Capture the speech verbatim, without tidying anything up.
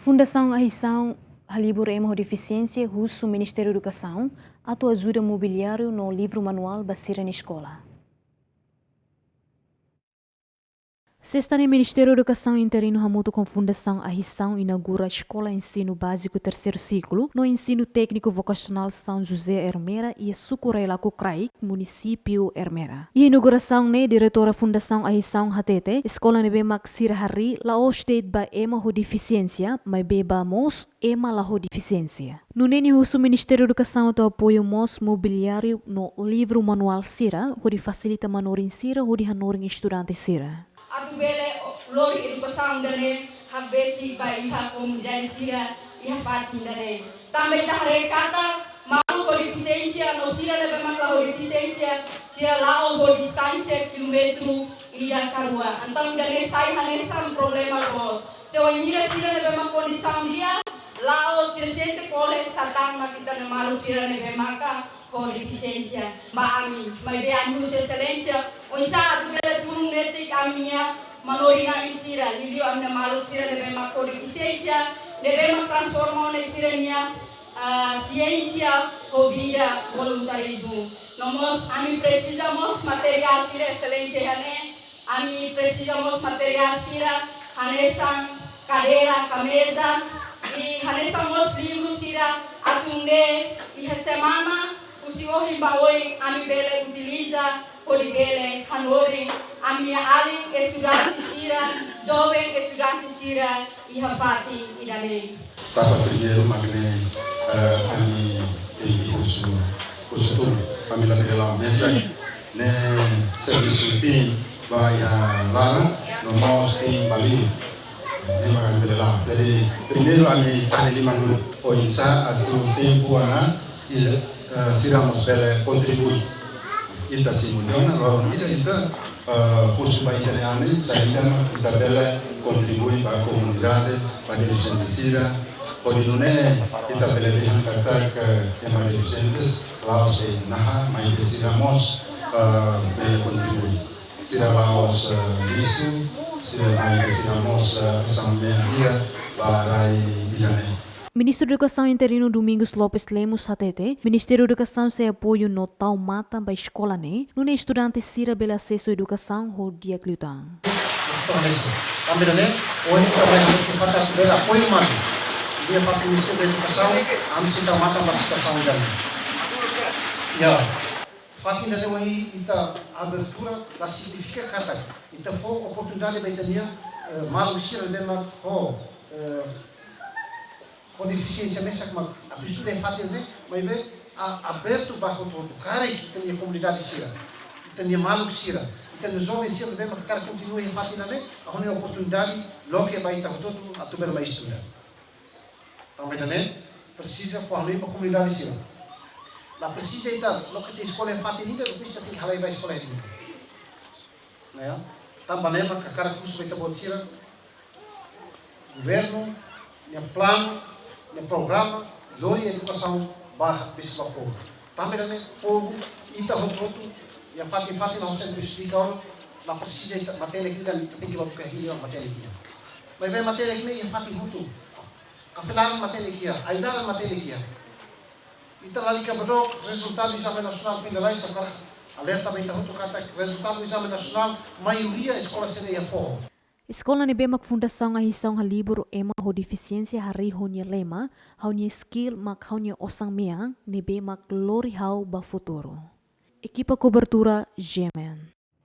Fundasaun Ahi Saun halibur ema ho defisiénsia husu Ministériu Edukasaun atu ajuda mobiliáriu no livru manuál ba sira-nia eskola. Sesta ne'e Ministériu Edukasaun interinu hamutuk ho Fundasaun Ahi Saun inaugura Eskola Ensinu Báziku Terseiru Siklu no Ensinu Tékniku Vokasionál São José Ermera iha suku Railaco Kraik, munisípiu Ermera. Iha inaugurasaun ne'e, diretora Fundasaun Ahi Saun hatete, eskola ne'ebé mak sira harii la'ós de'it ba ema ho defisiénsia, maibé ba mós ema la ho defisiénsia. Nune'e nia husu Ministériu Edukasaun atu apoiu mós mobiliáriu no livru manuál sira, hodi fasilita manorin sira hodi hanorin estudante sira. Atu bele lori edukasaun ida-ne'e hakbesik ba iha komunidade sira iha fatin ida-ne'e. Tanba ita haree katak maluk ho defisiénsia no sira ne'ebé mak la ho defisiénsia, sira la'o ho distánsia kilómetru ida ka rua. Entaun ida-ne'e sai hanesan problema boot. Se wainhira sira ne'ebé mak kondisaun di'ak, la'o sira sente kole satán mak ita-nia maluk sira ne'ebé maka ho defisiénsia. Ba ami, maibé ami husu Exelénsia, oinsá atu bele tulun netik ami-nia manorin ami sira, liuliu ami-nia maluk sira ne'ebé mak ho defisiénsia, ne'ebé mak transforma ona sira-nia, ah, siénsia ho vida voluntarizmu. No mós ami presiza mós materiál sira, Exelénsia, iha ne'e, ami presiza mós materiál sira, hanesan kadeira ka meza, i hanesan mós livru sira, atu nune'e iha semana husi ohin ba oin ami bele utiliza hodi bele hanorin ami-nia alin estudante sira, joven estudante sira iha fatin ida-ne'e. Tapa primeiru mak ne'e, eh, ami tenke husu, husu tun, ami la bele la'o mesak, ne'e servisu tin ba iha laran, no mós tin ba liur. Ne'e mak ami bele la'o. Jadi, primeiru ami tane liman duni, oinsá atu tempu ona, i, eh, sira mós bele kontribui. Ita simu tiha ona, loron ida ita, eh, husu ba ita-nia alin, saida mak ita bele kontribui ba komunidade, ba defisiente sira. Hodi nune'e ita bele dehan katak ema defisiente la'ós de'it naha, maibé sira mós, eh, bele kontribui. Sira la'ós, eh, lixu, sira, maibé sira mós, eh, hanesan mean hira ba rai ida-ne'e. Ministru Edukasaun interinu Domingos Lopes Lemos hatete, Ministériu Edukasaun sei apoiu no tau matan ba eskola ne'e, nune'e estudante sira bele asesu edukasaun ho di'ak liután. Tanba ida-ne'e, ohin ita bele, ita bele apoiu matan. Iha parte Ministériu Edukasaun, ami sei tau matan ba situasaun ida-ne'e. Ya, fatin ida-ne'e ohin ita abertura la signifika katak ita fó oportunidade ba ita-nia, eh, maluk sira ne'ebé mak ho, eh, ho defisiénsia mesak mak atu estuda iha fatin ne'e, maibé a-, abertu ba hotu-hotu, karik ita-nia komunidade sira, ita-nia maluk sira, ita-nia joven sira ne'ebé mak hakarak kontinua iha fatin ne'e, ha'u hanoin oportunidade loke ba ita hotu-hotu atu bele mai estuda. Tanba ida-ne'e presiza fó hanoin ba komunidade sira. La presiza ita loke tiha eskola iha fatin ida, depois ita tenke halai ba eskola iha ne'ebá. Ne'e, tanba ne'e mak hakarak husu ba ita-boot sira, governu nia planu, nia programa, lori edukasaun ba, besik ba povu. Tanba ida-ne'e povu, ita hotu-hotu, iha fatin-fatin, ha'u sempre esplika ona, la presiza ita matenek ida, ita tenke bá buka hili matenek ida. Maibé matenek ne'e iha fatin hotu. Kafelan matenek iha, ai-laran matenek iha. Ita lalika ba dook rezultadu ezame nasionál finaliza, ha'u hakarak alerta ba ita hotu katak rezultadu ezame nasionál maioria eskola sira iha foho. Eskola ne'ebé mak Fundasaun Ahi Saun halibur ema ho defisiénsia harii ho nia lema, ha'u-nia skill mak ha'u-nia osan mean, ne'ebé mak lori ha'u ba futuru. Ekipa kobertura, G M N.